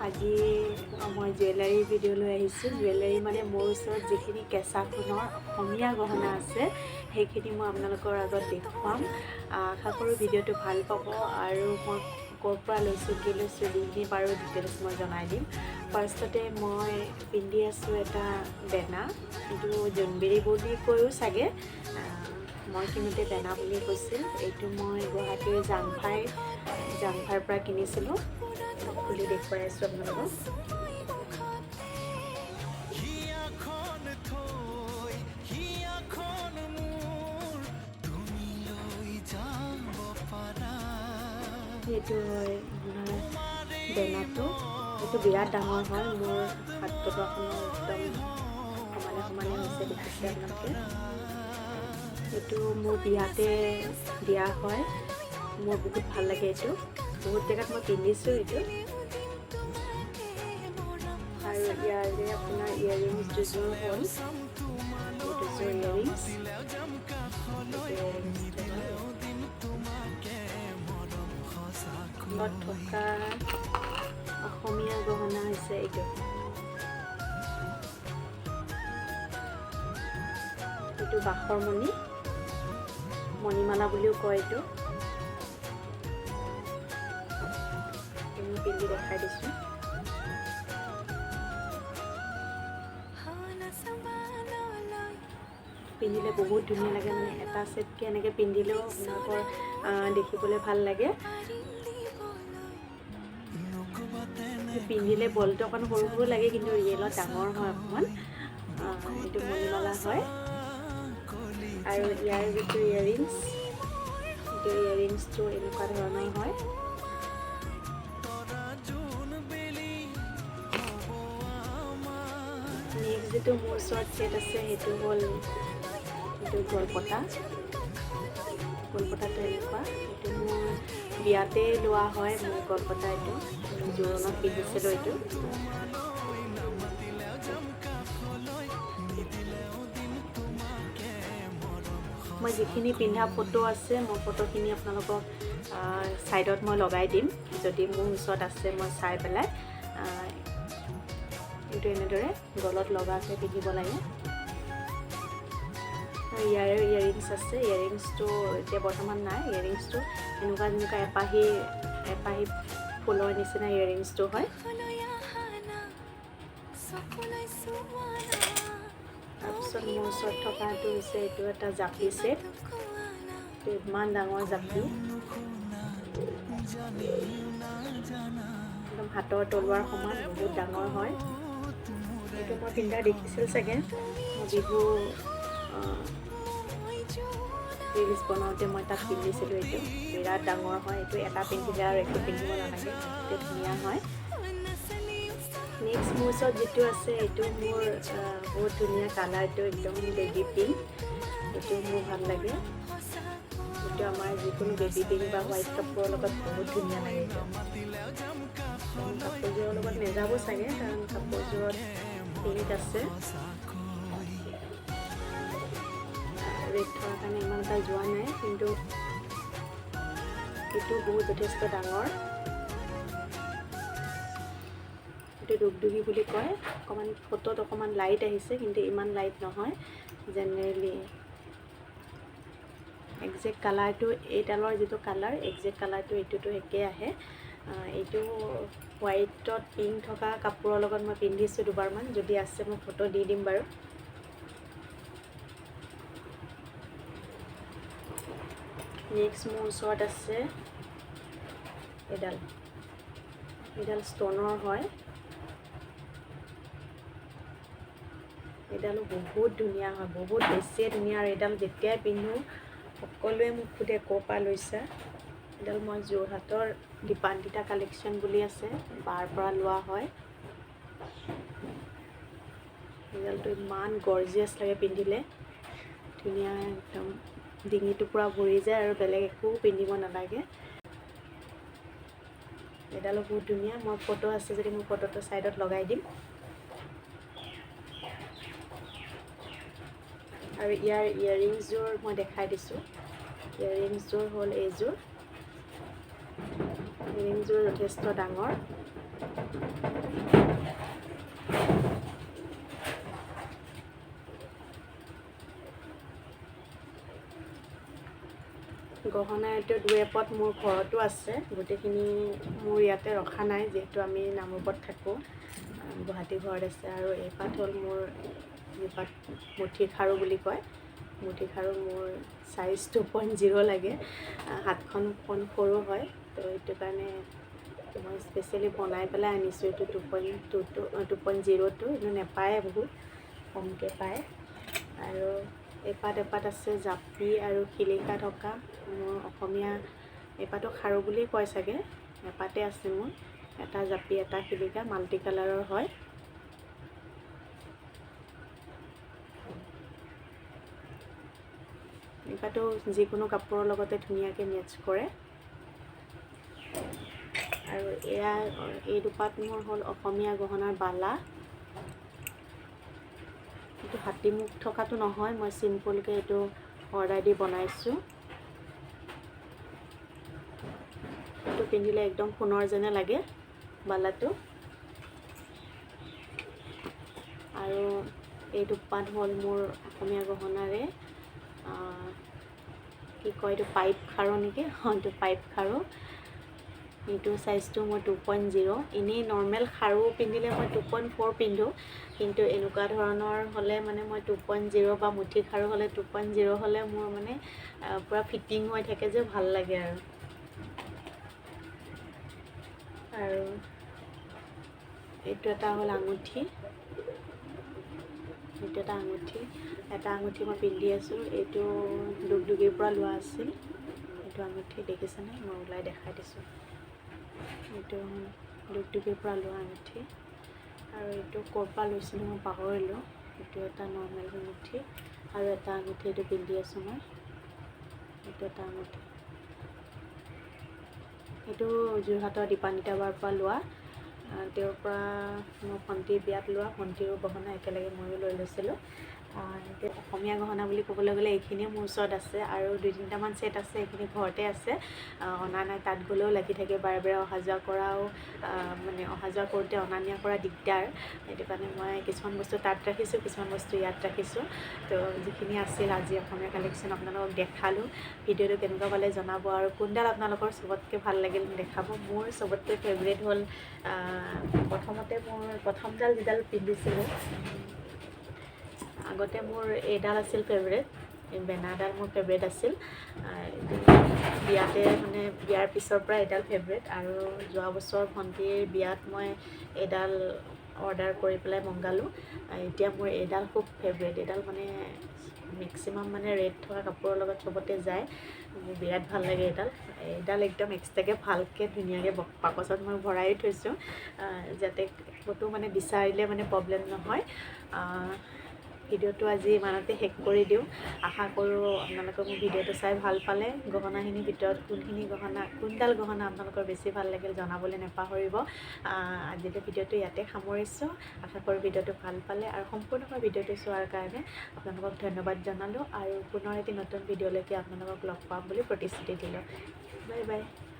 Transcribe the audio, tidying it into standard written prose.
আজি মই jewellery video' লৈ আহিছোঁ। জুৱেলাৰী মানে মোৰ ওচৰত যিখিনি কেঁচা সোণৰ অসমীয়া গহনা আছে, সেইখিনি মই আপোনালোকৰ আগত দেখুৱাম। আশা কৰোঁ ভিডিঅ'টো ভাল পাব আৰু মই ক'ৰ পৰা লৈছোঁ, কি লৈছোঁ, যিখিনি পাৰোঁ ডিটেইলছ মই জনাই দিম। ফাৰ্ষ্টতে মই পিন্ধি আছোঁ এটা বেনা। এইটো জোনবিৰি বুলি কৈও চাগে, মই কিনোতে বেনা বুলি কৈছিল। এইটো মই গুৱাহাটীৰ জাংফাইৰ পৰা কিনিছিলোঁ। মই খুলি দেখুৱাই আছোঁ আপোনালোকক। হিয়াখন থৈ হিয়াখন মোৰ তুমি লৈ যাব পাৰা। সেইটো হয় আপোনাৰ বেনাটো। এইটো বিৰাট ডাঙৰ হয়। মোৰ হাত তলুৱাখনৰ একদম সমানে সমানে হৈছে, দেখিছে আপোনালোকে। এইটো মোৰ বিয়াতে দিয়া হয়। মোৰ বহুত ভাল লাগে এইটো। বহুত জেগাত মই পিন্ধিছোঁ এইটো। আৰু ইয়াৰে আপোনাৰ ইয়েৰিংছ দুযোৰ হ'ল। এই দুযোৰ ইয়েৰিংছ, এইটো ইয়েৰিংছটো হয়। থকা অসমীয়া গহনা হৈছে এইটো। এইটো বাঁহৰ মণি, মণিমালা বুলিও কয়। এইটো মই পিন্ধি দেখাই দিছোঁ। পিন্ধিলে বহুত ধুনীয়া লাগে। মানে এটা ছেটকৈ এনেকৈ পিন্ধিলেও আপোনালোকৰ দেখিবলৈ ভাল লাগে। পিন্ধিলে বলটো অকণ সৰু সৰু লাগে, কিন্তু ৰিয়েলত ডাঙৰ হয় অকণমান। এইটো মণিমালা হয়। আৰু ইয়াৰ যিটো ইয়েৰিংছ, সেইটো ইয়েৰিংছটো এনেকুৱা ধৰণৰ হয়। তৰা জোন বেলি হ'ব আমাৰ। নেক্সট যিটো মোৰ ওচৰত ছেট আছে, সেইটো হ'ল এইটো গলপতা। গলপতাটো এনেকুৱা। এইটো মোৰ বিয়াতে লোৱা হয় মোৰ গলপতা। এইটো জোৰোণত পিন্ধিছিলোঁ এইটো। তোমালৈ নামাতিলেও যাম কাষলৈ, নিদিলেও দিম তোমাকে মৰম। মই যিখিনি পিন্ধা ফটো আছে, মই ফটোখিনি আপোনালোকক ছাইডত মই লগাই দিম, যদি মোৰ ওচৰত আছে মই চাই পেলাই। এইটো এনেদৰে গলত লগাকৈ পিন্ধিব লাগে। আৰু ইয়াৰে ইয়েৰিংছ আছে। ইয়েৰিংছটো এতিয়া বৰ্তমান নাই। ইয়েৰিংছটো এনেকুৱা, যেনেকুৱা এপাহি এপাহি ফুলৰ নিচিনা ইয়েৰিংছটো হয়। তাৰপিছত মোৰ ওচৰত থকাটো হৈছে এইটো এটা জাপি ছেট। এইটো ইমান ডাঙৰ জাপি, জানিও নাজানা। একদম হাতৰ তলুৱাৰ সমান, বহুত ডাঙৰ হয়। এইটো মই পিন্ধা দেখিছিল চাগে। মই বিহু ৰিলচ বনাওঁতে মই তাত পিন্ধিছিলোঁ। এইটো বিৰাট ডাঙৰ হয়। এইটো এটা পিন্ধিলে আৰু একো পিন্ধিব নালাগে, এইটো ধুনীয়া হয়। নেক্সট মোৰ ওচৰত যিটো আছে, এইটো মোৰ বহুত ধুনীয়া। কালাৰটো একদম বেবী পিংক। এইটো মোৰ ভাল লাগে। এইটো আমাৰ যিকোনো বেবী পিংক বা হোৱাইট কাপোৰৰ লগত বহুত ধুনীয়া লাগে। এইটো কাপোৰযোৰৰ লগত নেযাব চাগে, কাৰণ কাপোৰযোৰত পিংক আছে, ৰেড থকাৰ কাৰণে ইমান এটা যোৱা নাই। কিন্তু এইটো বহুত যথেষ্ট ডাঙৰ। এইটো দুগদুগী বুলি কয়। অকণমান ফটোত অকণমান লাইট আহিছে, কিন্তু ইমান লাইট নহয়। জেনেৰেলি একজেক্ট কালাৰটো, এইডালৰ যিটো কালাৰ, একজেক্ট কালাৰটো এইটোতো একেই আহে। এইটো হোৱাইটত পিংক থকা কাপোৰৰ লগত মই পিন্ধিছোঁ দুবাৰমান। যদি আছে মই ফটো দি দিম বাৰু। নেক্সট মোৰ ওচৰত আছে এডাল। এইডাল ষ্ট'নৰ হয়। এইডালো বহুত ধুনীয়া হয়, বহুত বেছিয়ে ধুনীয়া। আৰু এইডাল যেতিয়াই পিন্ধোঁ, সকলোৱে মোক সোধে, ক'ৰ পৰা লৈছা? এডাল মই যোৰহাটৰ দীপান্বিতা কালেকশ্যন বুলি আছে, বাৰ পৰা লোৱা হয়। এইডালটো ইমান গৰ্জিয়াছ লাগে পিন্ধিলে, ধুনীয়া একদম ডিঙিটো পূৰা ভৰি যায় আৰু বেলেগ একো পিন্ধিব নালাগে। এইডালো বহুত ধুনীয়া। মই ফটো আছে যদি মই ফটোটো ছাইডত লগাই দিম। আৰু ইয়াৰ ইয়েৰিংছযোৰ মই দেখাই দিছোঁ। ইয়েৰিংছযোৰ হ'ল এইযোৰ। ইয়েৰিংছযোৰ যথেষ্ট ডাঙৰ। গহনা এইটো দুই এপদ মোৰ ঘৰতো আছে, গোটেইখিনি মোৰ ইয়াতে ৰখা নাই, যিহেতু আমি নামৰূপত থাকোঁ, গুৱাহাটী ঘৰত আছে। আৰু এইপাত হ'ল মোৰ যিপাত মুঠি খাৰু বুলি কয়, মুঠি খাৰু মোৰ চাইজ 2.0 লাগে, হাতখন অকণ সৰু হয়, তো সেইটো কাৰণে মই স্পেচিয়েলি বনাই পেলাই আনিছোঁ। এইটো 2.22, 2.02, এইটো নেপায়, বহুত কমকৈ পায়। আৰু এপাত এপাত আছে জাপি আৰু শিলিখা থকা মোৰ অসমীয়া, এইপাতো খাৰু বুলিয়ে কয় চাগে, এপাতে আছে মোৰ, এটা জাপি এটা শিলিখা, মাল্টি কালাৰৰ হয়। এইপাতো যিকোনো কাপোৰৰ লগতে ধুনীয়াকৈ মেটচ কৰে। আৰু এয়া এই দুপাত মোৰ হ'ল অসমীয়া গহনাৰ বালা। এইটো হাতীমুখ থকাটো নহয়, মই চিম্পুলকৈ এইটো অৰ্ডাৰ দি বনাইছোঁ। এইটো পিন্ধিলে একদম সোণৰ যেনে লাগে বালাটো। আৰু এই দুপাত হ'ল মোৰ অসমীয়া গহনাৰে কি কয় এইটো পাইপ খাৰু নেকি, অঁ এইটো পাইপ খাৰু। এইটো চাইজটো মই 2.0। এনেই নৰ্মেল খাৰু পিন্ধিলে মই 2.4 পিন্ধোঁ, কিন্তু এনেকুৱা ধৰণৰ হ'লে মানে মই 2.0 বা মুঠি খাৰু হ'লে 2.0 হ'লে মোৰ মানে পূৰা ফিটিং হৈ থাকে যে ভাল লাগে আৰু। আৰু এইটো এটা হ'ল আঙুঠি, এইটো এটা আঙুঠি, এটা আঙুঠি মই পিন্ধি আছোঁ। এইটো দুগদুগীৰ পৰা লোৱা আছিল। এইটো আঙুঠি দেখিছেনে, মই ওলাই দেখাই দিছোঁ। এইটো দুগদুগীৰ পৰা লোৱা আঙুঠি। আৰু এইটো ক'ৰ পৰা লৈছিলোঁ মই পাহৰিলোঁ। এইটো এটা নৰ্মেল আঙুঠি। আৰু এটা আঙুঠি এইটো পিন্ধি আছোঁ মই, এইটো এটা আঙুঠি। এইটো যোৰহাটৰ দীপান্বিতা বাৰ পৰা লোৱা, তেওঁৰ পৰা মোৰ ভণ্টিৰ বিয়াত লোৱা, ভণ্টিৰো গহনা একেলগে ময়ো লৈ লৈছিলোঁ। এতিয়া অসমীয়া গহনা বুলি ক'বলৈ গ'লে এইখিনিয়ে মোৰ ওচৰত আছে। আৰু 2-3টামান ছেট আছে, এইখিনি ঘৰতে আছে, অনা নাই। তাত গ'লেও লাগি থাকে বাৰে বাৰে অহা যোৱা কৰাও, মানে অহা যোৱা কৰোঁতে অনা নিয়া কৰা দিগদাৰ। সেইটো কাৰণে মই কিছুমান বস্তু তাত ৰাখিছোঁ, কিছুমান বস্তু ইয়াত ৰাখিছোঁ। তো যিখিনি আছিল আজি অসমীয়া কালেকশ্যন আপোনালোকক দেখালোঁ। ভিডিঅ'টো কেনেকুৱা পালে জনাব, আৰু কোনডাল আপোনালোকৰ চবতকৈ ভাল লাগিল দেখাব। মোৰ চবতকৈ ফেভৰেট হ'ল প্ৰথমতে মোৰ প্ৰথমডাল যিডাল পিন্ধিছিলোঁ আগতে, মোৰ এইডাল আছিল ফেভৰেট, এই বেনাৰডাল মোৰ ফেভৰেট আছিল। বিয়াতে মানে বিয়াৰ পিছৰ পৰা এইডাল ফেভৰেট। আৰু যোৱা বছৰ ভণ্টিৰ বিয়াত মই এইডাল অৰ্ডাৰ কৰি পেলাই মঙ্গালোঁ। এতিয়া মোৰ এইডাল খুব ফেভৰেট। এইডাল মানে মেক্সিমাম মানে ৰেড থকা কাপোৰৰ লগত চবতে যায়, মোৰ বিৰাট ভাল লাগে এইডাল। এইডাল একদম এক্সট্ৰাকৈ ভালকৈ ধুনীয়াকৈ বাকচত মই ভৰাই থৈছোঁ, যাতে ক'তো মানে বিচাৰিলে মানে প্ৰব্লেম নহয়। ভিডিঅ'টো আজি ইমানতে শেষ কৰি দিওঁ। আশা কৰোঁ আপোনালোকে মোৰ ভিডিঅ'টো চাই ভাল পালে। গহনাখিনিৰ ভিতৰত কোনখিনি গহনা, কোনডাল গহনা আপোনালোকৰ বেছি ভাল লাগিল জনাবলৈ নাপাহৰিব। আজিলৈ ভিডিঅ'টো ইয়াতে সামৰিছোঁ। আশা কৰোঁ ভিডিঅ'টো ভাল পালে, আৰু সম্পূৰ্ণকৈ ভিডিঅ'টো চোৱাৰ কাৰণে আপোনালোকক ধন্যবাদ জনালোঁ। আৰু পুনৰ এটি নতুন ভিডিঅ'লৈকে আপোনালোকক লগ পাম বুলি প্ৰতিশ্ৰুতি দিলোঁ। Bye bye.